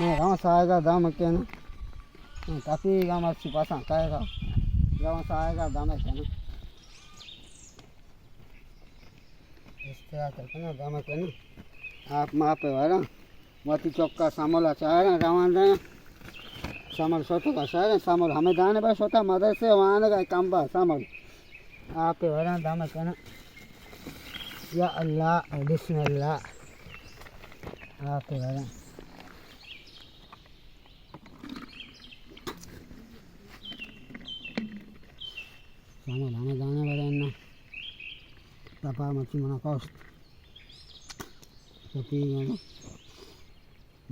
رواں ساہگا دم کناں۔ تپیگا مرچی پساں کئیگا۔ رواں ساہگا دم کناں۔ استراحت کناں، دم کناں۔ آپ ماپے وراں۔ وتی چکا سمل ءَ چاراں، روان داں۔ سمل شتگ ءَ شہر، سمل ہمے دانے بس شتگ مدرسے وانگ ءَ کمبا سمل۔ آپ ءَ وراں دم کناں۔ یا اللہ، بسم اللہ۔ آپ ءَ وراں۔ سمل ہمے دانے وراں نا۔ تپا مچی منا کشت۔ تپی گنو۔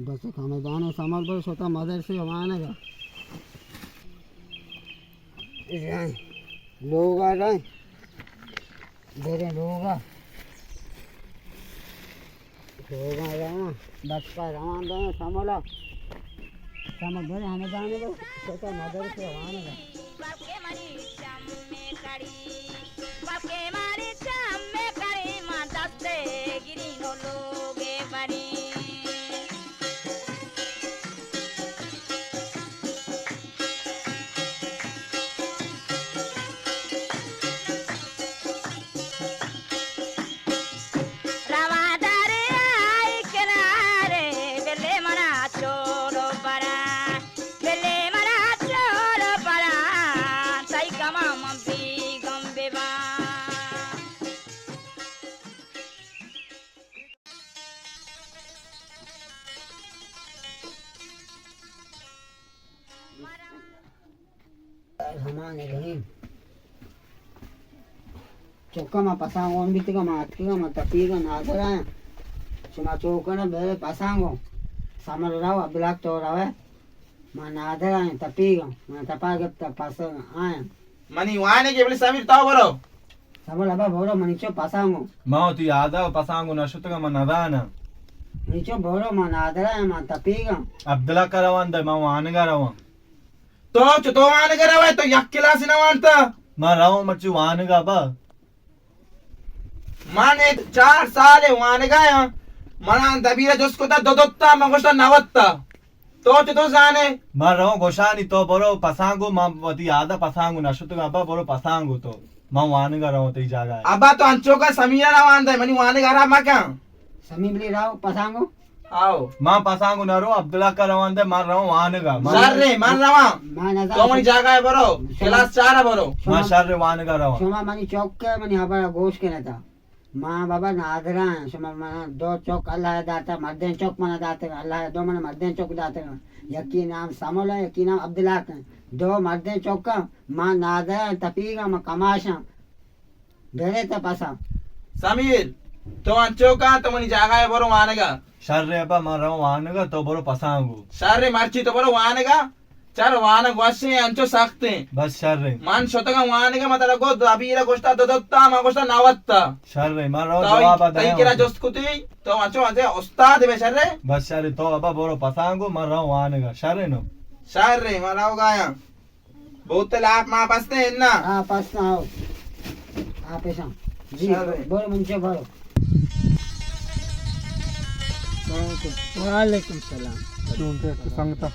بس کمے دانے سمل بر شتا مدرسے وانگا۔ لوگا رہے۔ برے لوگا۔ لوگا رہے۔ بچکا روان دے سملا۔ سمل برے ہمے دانے بر شتا مدرسے وانگا۔ بلکہ منی چم ءِ کڑی، بلکہ منی چم ءِ کڑی، من دست ءَ گرین ءُ لوگ ءَ برین۔ رواں دریائے کنارے، بلے منا چور برا۔ بلے منا چور برا، تئی گما من بیگم بباں۔ الرحمن الرحیم۔ چکا ما پسانگون بیتگا، ما اتکگا، ما تپیگا، نادرا۔ شما چوکنا بے پسانگو۔ سمر رو، عبدالحق تو روے۔ ما نادر آئیں تپیگا، ما تپا گپتا پس آئیں۔ منی وانگے بلے سمیر تو برو۔ سمل ابا برو، منی چو پسانگو۔ ما وتی یادا پسانگو نشتگا، ما ندانا۔ منی چو برو، ما نادر آئیں، ما تپیگا۔ عبدالحق روان دے، ما وانگا روان۔ تو چو تو وانگا روے، تو یک کلاس نہ وانتا۔ ما رو مرچی وانگا با۔ من اے چار سال وانگا آں، منا دبیر جست کتا دو دوتا، من گوشتا نوتا۔ تو چطور زانے؟ من رو گوشانی تو برو پسانگو، من وتی یادا پسانگو نشتگا، ابا برو پسانگو تو۔ من وانگا رو تئی جاگا۔ ابا تو انچو کا سمیرا روان دے، منی وانگ خراب مکن۔ سمی بلی رو پسانگو۔ آؤ۔ من پسانگو نہ رو، عبدالحق کا روان دے، من رو وانگا۔ من شر رے، من رواں۔ من نزان تو منی جاگا برو، شما کلاس چار برو۔ شما من شر وانگا رواں۔ شما منی چوک کے، منی خبر گوش کے نتا۔ ما بابا نادرا ہیں، شما منا دو چوک اللہ داتا، مردین چوک منا داتے، اللہ دو منا مردین چوک داتے۔ یکی نام سمول ہے، یکی نام عبدالحق ہے۔ دو مردین چوک، ما نادرا ہیں، تپیگا، ما کماشاں۔ برے تا پسا۔ سمیر، تو انچو کا، تو منی جاگا ہے، برو وانگا۔ شر ابا، من رو وانگا، تو برو پسانگو۔ شر مرچی تو برو وانگا۔ چر وانگ وشیں، انچو سختیں۔ بس شریں۔ من شتگاں وانگا، من ترا گو دبیرا گوشتا دو دوتا، من گوشتا نوتا۔ شریں، من رو تو جواب تئی دیا کرا ہوں۔ جست کتی، تو انچو انچو استاد بے شرے۔ بس شریں، تو ابا برو پسانگو، من رو وانگا۔ شریں نو۔ شریں، من رو گایا۔ بوتل آپ ما پستے ہیں نا؟ ہاں، پستا ہو۔ آپ ایسا۔ جی، شریں۔ برو منچو برو۔ وعلیکم السلام۔ چون تے سنگتا؟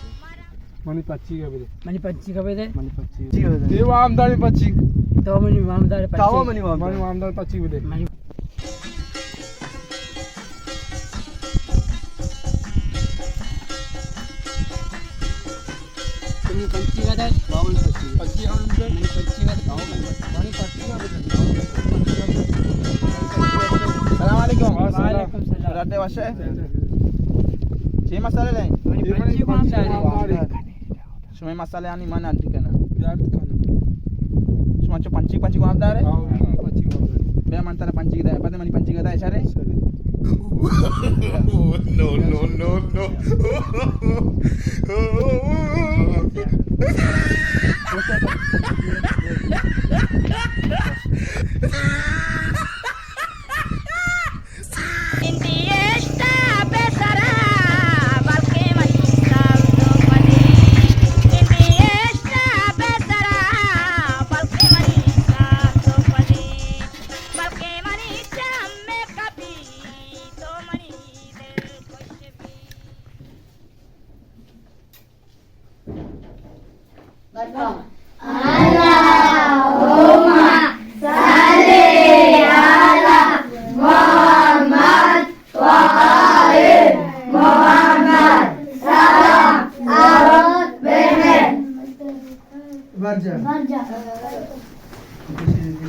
منی پچی گا بدے۔ منی پچی گا بدے۔ منی پچی گا بدے۔ اے وامداری پچی۔ تو منی وامدار پچی۔ تو منی وامدار۔ منی وامدار پچی بدے۔ منی تمہیں پنچی کا تھا؟ باون پنچی۔ پنچی کا تھا؟ منی پنچی کا تھا؟ باون پنچی۔ منی پنچی کا تھا؟ السلام علیکم۔ وعلیکم السلام۔ رڈے وشے؟ چی مسئلہ لیں؟ منی پنچی کون سا ہے؟ شمئے مسئلہ آنی من حل کناں۔ یاد کناں۔ شما چو پنچی، پنچی گواب دارے؟ ہاں، پنچی گواب دارے۔ بیا من ترا پنچی دے، پتہ منی پنچی دے، اشارے؟ نو، نو، نو، نو۔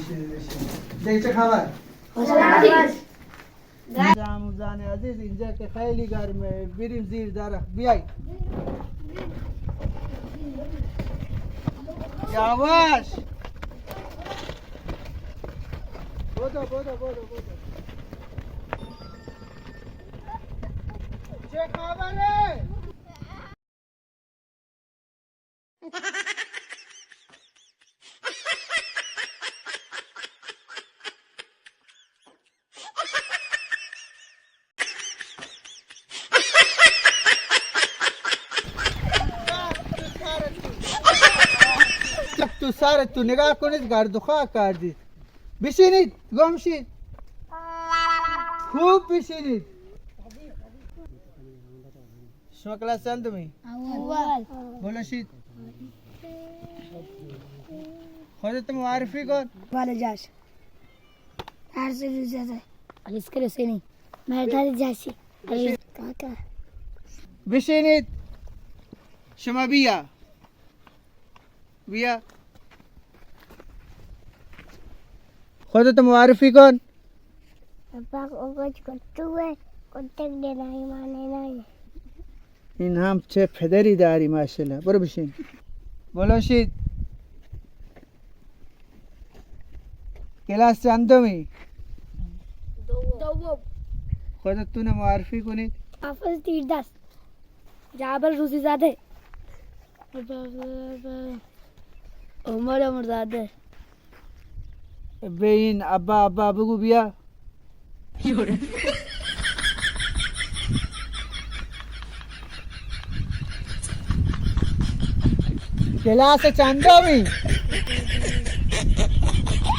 دے چه خبر؟ نظام جان عزیز، اینجا که خیلی گرمه، بریم زیر درخت. بیای. یواش. بودو، بودو، بودو، بودو. چه خبره؟ تو سر تو نگاه کنید، گرد و خاک کردید. بشینید، گم شید. خوب بشینید. شما کلاس چندمی؟ اول. بلوشید. خودت معرفی کن. بله جاش. هر سه روز زده. علی اسکر حسینی. مرداد جاشی. علی کاکا. بشینید. شما بیا. بیا. خودت معرفی کن. پاک اوگج کن تو ہے، کتک دے نائی مانے نائی. این هم چه پدری داری ماشاءالله. برو بشین. بلوشید. کلاس چندمی؟ دوم. خودتون معرفی کنید. حافظ تیردست. جابر روزی زاده. عمر عمر زاده. بین ابا، ابا بگو بیا. کلاس چندمی؟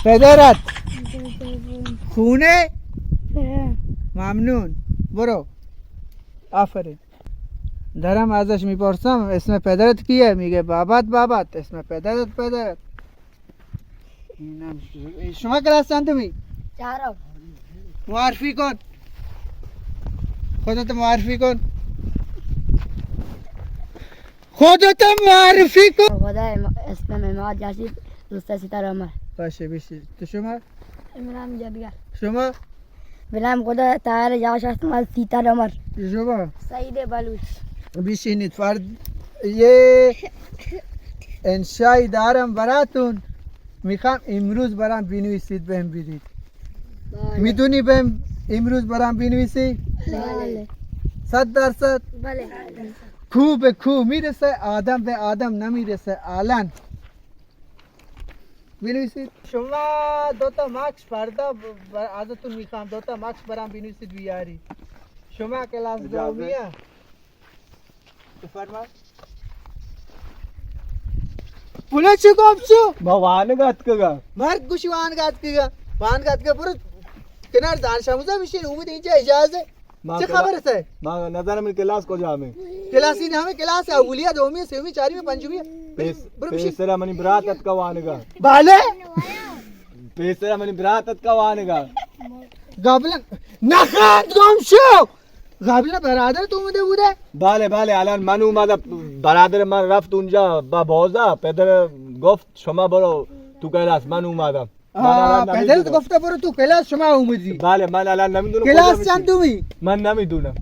پدرت خونه؟ ممنون. برو. آفرین. درم ازش میپرسم اسم پدرت کیه؟ میگه بابات، بابات. اسم پدرت، پدرت. اینم ش-، شما کلاس چندمی؟ چهارم. معرفی کن. خودت معرفی کن. خودت معرفی کن. خدا ام-، اسم اماد جاشی، دوست ستاره عمر. باشه، بشه. تو شما؟ عمران جدگر. شما؟ بلام خدا طاهر جاش است، من سیتر عمر. شما؟ سعید بلوچ. بشینید فرد. یه انشایی دارم براتون. می‌خوام امروز برام بنویسید، بهم بدید. بله. می‌دونی بهم امروز برام بنویسی؟ بله. صد درصد؟ بله. کو به کو می‌رسه، آدم به آدم نمی‌رسه. الان بنویسید. شما دو تا ماکس فردا ب-، ب-، ازتون می‌خوام دو تا ماکس برام بنویسید بیاری. شما کلاس اجازه. دومیه. بفرما. پولا چه گپ شو؟ ما وانگ اتکگا. مرگ گوشی وانگ اتکگا. وانگ اتکگا برو کنار دانش آموزا بشین، اومد اینجا اجازه. ما چه کلا-، خبر است؟ ما نظر من کلاس کجا ہمیں؟ کلاسی نہ ہمیں، کلاس اولیہ، دومی، سیومی، چارمی، پنجمی. پیس-، برو بشین. پیسرا منی برات اتکا وانگا. بله؟ پیسرا منی برات اتکا وانگا. قابل نخند گم شو. قابل برادر تو اومده بوده؟ بله، بله، الان من اومدم، برادر من رفت اونجا با بوزا، پدر گفت شما برو تو کلاس، من اومدم. آه، پدرت گفته برو تو کلاس، شما اومدی. بله، من الان نمی‌دونم کلاس کجا می‌شی. چندمی؟ من نمی‌دونم.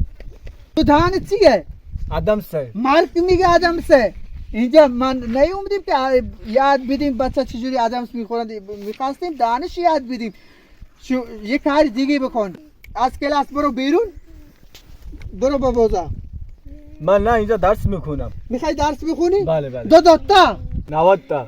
تو دانه چیه؟ آدمسه. مرد میگه آدمسه. اینجا من نیومدیم که آ-، یاد بدیم بچه چجوری آدمس می‌خورند. می‌خواستیم دانش یاد بدیم. شو، یه کار دیگه بکن. از کلاس برو بیرون. برو بابوزا. من نه، اینجا درس می‌خونم. می‌خوای درس بخونی؟ بله، بله. دو دو تا؟ نود تا.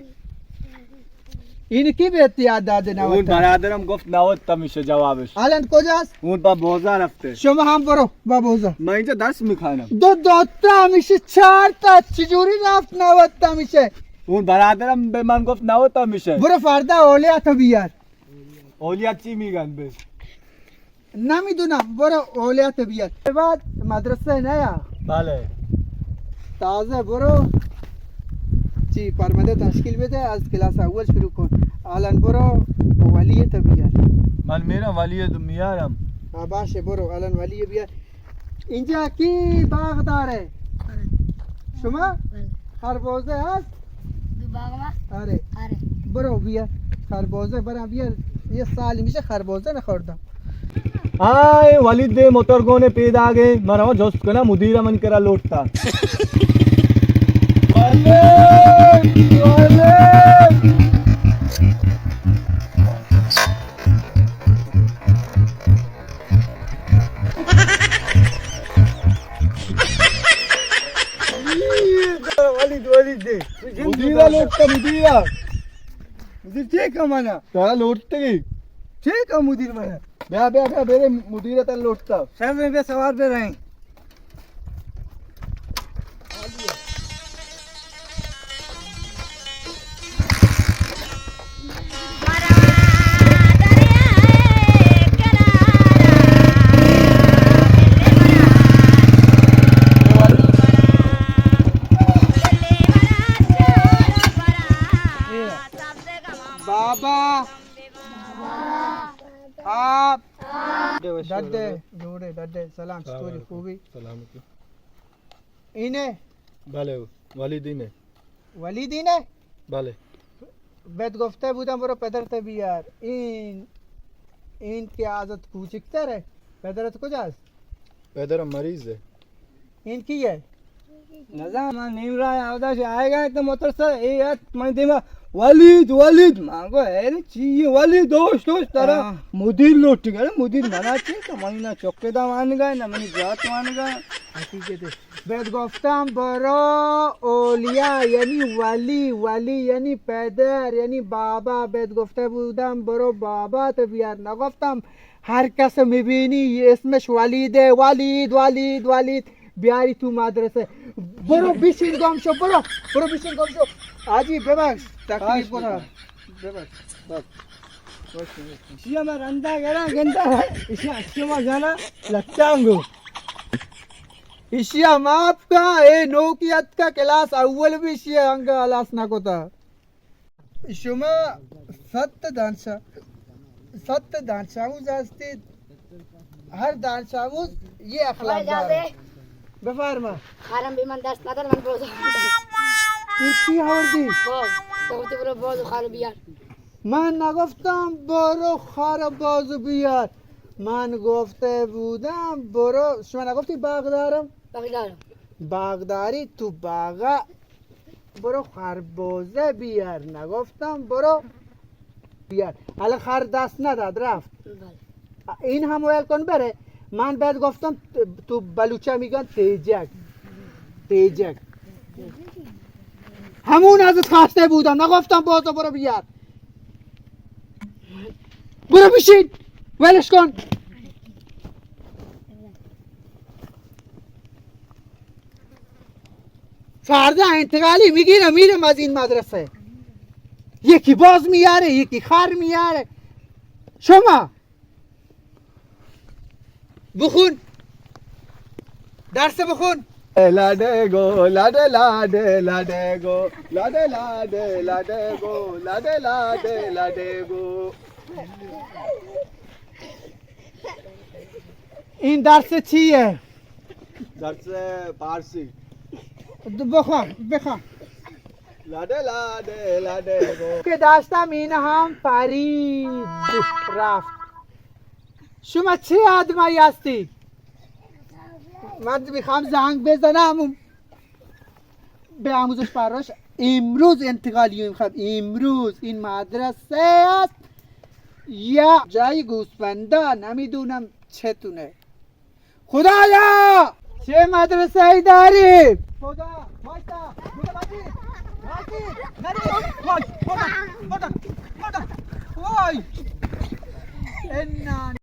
این کی بهت یاد داده نود تا؟ اون برادرم گفت نود تا می‌شه جوابش. الان کجاست؟ اون با بوزا رفته. شما هم برو با بوزا. من اینجا درس می‌خوانم. دو دو تا می‌شه چهار تا، چجوری رفت نود تا می‌شه؟ اون برادرم به من گفت نود تا می‌شه. برو فردا اولیاتو بیار. اولیات چی می‌گن به؟ نمی‌دونم، برو اولیات بیار. بعد مدرسه نیا. بله. تازه برو چی پرمده تشکیل بده، از کلاس اول شروع کن. الان برو ولیت بیار. من میرم ولیت میارم. ها، باشه، برو الان ولی بیار. اینجا کی باغ داره؟ شما؟ بله. خربزه هست؟ دو باغ ما؟ آره. آره. برو بیا. خربوزہ برا بیار، یہ سال میشه خربوزہ نخوردم. آئے ولید دے موتر گونے پیداگے، من رواں جست کناں مدیر من کرا لوٹتا. ولید، ولید. ولید، ولید دے. مدیرا لوٹتا، مدیرا. مدیر چے کمانا؟ ترا لوٹتے. چے کم مدیر منا؟ بیا، بیا، بیا، میرے مدیر ترا لوٹتا. شر میں بے سوار بے رہیں. بابا. آپ. ڈڈے، جوڑے، ڈڈے، سلام، چطوری، خوبی؟ سلامتی. اینه؟ بله، ولیدینه. ولیدینه؟ بله. بهت گفته بودم برو پدرت بیار. این، این که ازت کوچکتره. پدرت کجاست؟ پدرم مریضه. این کیه؟ نزان، من نیم راه اودا چه آیگا تو موتر سر، ای ات من دیما، ولید، ولید. من گو، اے چی ولید، دوست، دوست، ترا آه. مدیر لوٹی گئے، مدیر منا چی؟ تو منی نہ چوکے دا وانگا، نہ منی برات وانگا. حقیقت. بهت گفتم برو اولیا، یعنی ولی، ولی یعنی پدر، یعنی بابا. بهت گفته بودم برو بابات بیار. نگفتم هر کس می‌بینی اسمش ولیده، ولید، ولید، ولید، بیاری تو مدرسه. برو بشین گم شو، برو، برو بشین گم شو. حاجی ببخش، تکلیف خواهش کنم. می‌کنم. ببخش. بس. خوش می‌کنم. شیا ما رندا گرا گندا. ایشی اچھے ما جانا لٹانگو. ایشیا معاف کا، اے نوکی اتکا کلاس اول بھی ایشیا انگا ہلاس نہ کتا. شما ست دانشا-، ست دانشاموز هستید، هر دانشاموز یه اخلاق داره. بفرما. خارم به من دست نداد، من باز آوردم. این چی آوردی؟ باز. گفتی برو باز و خار بیار. من نگفتم برو خار باز بیار. من گفته بودم برو، شما نگفتی باغ دارم؟ باغ دارم. باغ داری، تو باغ برو خربوزه بیار، نگفتم برو بیار. حالا خر دست نداد، رفت. بله. این هم ول کن بره. من بهت گفتم تو بلوچا میگن تیجک. تیجک. همون ازت خواسته بودم، نگفتم برو تو برو بیار. برو بشین، ولش کن. فردا انتقالی می‌گیرم، می‌رم از این مدرسه. یکی باز میاره، یکی خر میاره. شما بخون، درس بخون. لاڈے گو، لاڈے، لاڈے، لاڈے گو، لاڈے، لاڈے، لاڈے گو، لاڈے، لاڈے، لاڈے گو. این درس چیه؟ درس پارسی. بخوان، بخوان. لاڈے، لاڈے، لاڈے گو. که داشتم این هم پرید رفت. شما چه آدمایی هستی؟ من می‌خوام زنگ بزنم به آموزش پرورش. امروز انتقالی می‌خوام، امروز این مدرسه است یا جای گوسفندا، نمی‌دونم چتونه. خدایا، چه مدرسه‌ای داریم؟ خدا، وایسا، خدا، وایسا، وایسا، وای، خدا، خدا، خدا، وای. انا